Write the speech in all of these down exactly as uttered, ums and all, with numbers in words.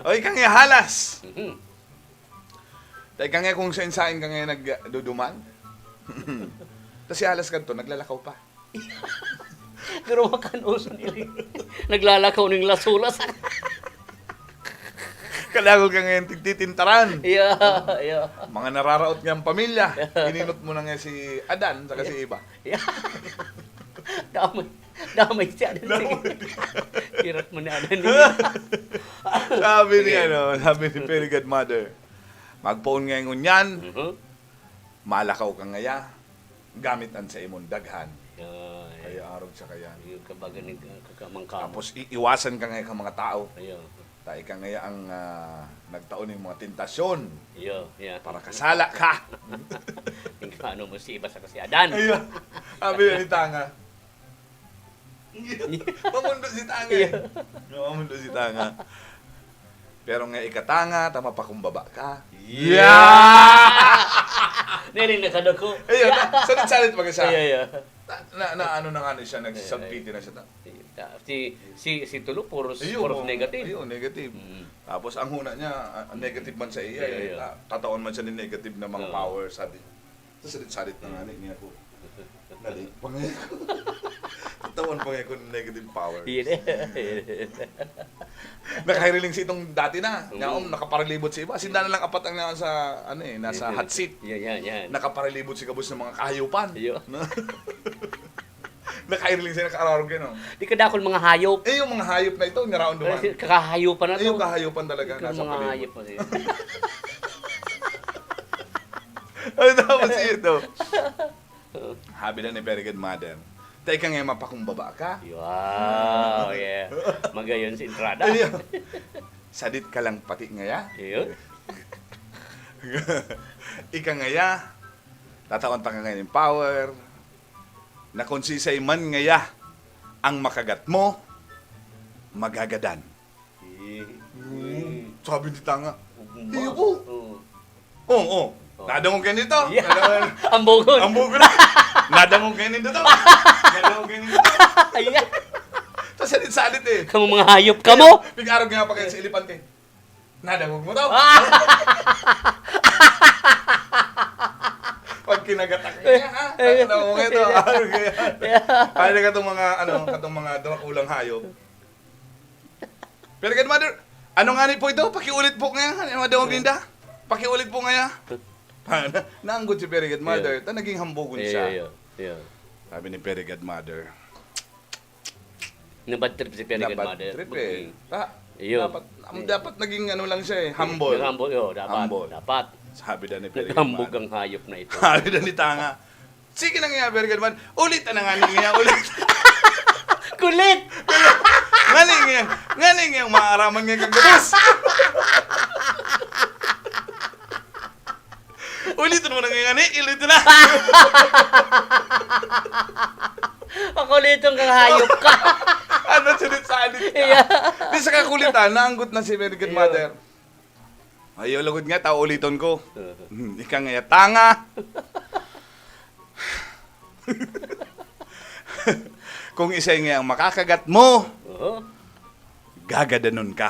O, ika nga halas. Mhm. Dai ka nga kung sain-sain ka nga nagduduman. Tas si halas kadto, naglalakaw pa. Pero makan uso nila. Naglalakaw ning lasulas. Kadagol ka ngayon tigtitintaran. Yeah, yeah. Mga nararaot niyang pamilya. Ininot mo na nga si Adan saka si Eva. Yeah. Damay. Damay si Adan. Damay. Hirap mo ni Adan, eh. Sabi ni, ano, sabi ni Fairy Godmother, "Magpoon ngayon yan, Mhm. malakaw ka ngaya, gamit an sa imong daghan." Ay. Kaya arog sa kayan. Yung kabagan ni, ah, kakamang kamo. Tapos iiwasan ka ngaya ka mga tao. Ayun. Ta ika ngaya ang, ah, nagtao ning mga tentasyon. Iyo, yeah. Para kasala ka. Yung ano mo si Eva saka si Adan. Ayun. Sabi ni Tanga. Mamundo si Tanga, eh. Iyo. Mamundo si Tanga. Pero nga ika Tanga, ta mapakumbaba ka. Yeah! Niring na kaduko. Ayun, salit-salit pa ka siya. Iyo, iyo. Na, na, na ano na nga ni siya, nagsasalpiti na siya. Ta- Si, ta- si, si, si Tulo, puros, Ayun, puros oo. Negative. Ayun, negative. Mm. Tapos ang huna niya, ah, negative man sa iya, Iyo, eh. iyo. Ta- tatawan man siya ni negative na mga Oo. Power, sabi. Tapos salit-salit na nga ni niya ako. Nali, pangay ko. Tatawan pa nga ko ng negative power. Yun eh. Nakahiriling si itong dati na. Mm. Nga, um, nakaparalibot si iba. Sinda na lang apat ang nasa, ano eh, nasa Yun, yun. Hot seat. Yan, yan, yan. Nakaparalibot si gabos ng mga kahayupan. Iyo. No? Nakairiling siya, nakaararog yan, oh. Di ka dakul mga hayop. Eh, yung mga hayop na ito, niraon duman. Kasi kakahayopan na Eh, yung to. Kahayopan talaga, Ikaw nasa mga palibot. Hayop na siya. Ano dapat siya ito? Habi na ni Very Good Mother. Teka nga, mapakumbaba ka. Wow, yeah. Magayon sa entrada. Ayun. Sadit ka lang pati ngaya. Ayun. Ika ngaya, tatawan ta ka ngayon ng power, na kung sisay man ngaya ang makagat mo, magagadan. Eh, Oo. eh. Sabi ni Tanga, Ugma. "Iyo po." Oo. Oo, oo. Oo. Nadangog kayo nito? Yeah. Nadangog. Ang bugon. Ang bugon. Nadangog kayo nito to. Nadangog kayo nito. Ayan. Tas salit-salit eh. Kamo mga hayop kamo. Pig-arog nga pa kayo sa elepante. Nadangog mo to? Ah! Pag kinagatak niya, ha? Eh, eh, Ano mo nga ito? eh, Ano kaya? eh. Ay, na katong mga, ano, katong mga drakulang hayop. Pero good mother, ano nga ni po ito? Pakiulit po nga, ano yung madangog ninda? Pakiulit po nga ya. Naanggot si Very Good Mother. Yeah. Ta naging hambugon Yeah, siya. yeah, yeah, yeah. Sabi ni Very Good Mother, Nabad trip si Very Good Dapat Mother. trip eh. Okay. Ta, Iyo. dapat, ang Iyo. dapat naging ano lang siya eh, humble. Nag-humble, yo, dapat, Humble. dapat. Sabi daw ni Very Good Naghambog Mother. ang hayop na ito. Sabi daw ni Tanga, "Sige na nga, Very Good Mother. Ulit na nga niya, ulit." Kulit! Ngani nga, ngani nga, maaraman nga kagados. Ulitin mo na ngayon, eh. Ulitin na. Pakuliton kang hayop ka. Ano, sulit-salit ka? Yeah. Di sa kakulitan, naanggot na si Very Good Yeah. Mother. Ayaw lugod nga, tao uliton ko. Uh-huh. Hmm, ika nga, tanga. Kung isay nga ang makakagat mo, Oo. gagadanon ka.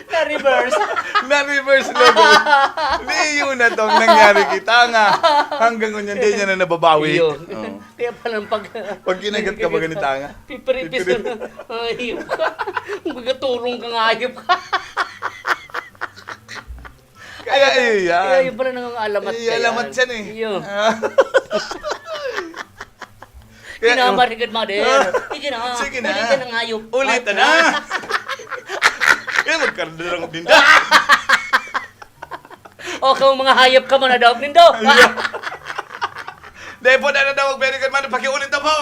Na-reverse. Na-reverse, lugod. Di yun na tong nangyari kita nga. Hanggang ngunyan, di niya na nababawi. Iyo. Oo. Kaya palang pag Pag kinagat ka ba ganito, nga? Pipiripis Pipiripis. na. Ayop ka. Magaturong ka nga, ayop ka. Kaya iyo yan. Kaya yun pala nangangalamat Iyo, ka alamat yan. yan eh. Iyo. Ah. Kaya, Kinamar, good mother. Ah. Sige na. Sige na. Ulit ka ng hayop. Ulit na. Ay. Kaya magkaroon din ako dinda. O, kung mga hayop ka, manadaog nindo. Dahil po na nadawag, very good man. Pakiulit na po.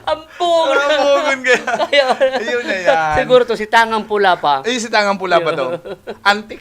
Ang pugon. Ang pugon kaya. Kaya, Ayun na yan. siguro to, si Tangang Pula pa. Ay, si Tangang Pula pa to. Antik.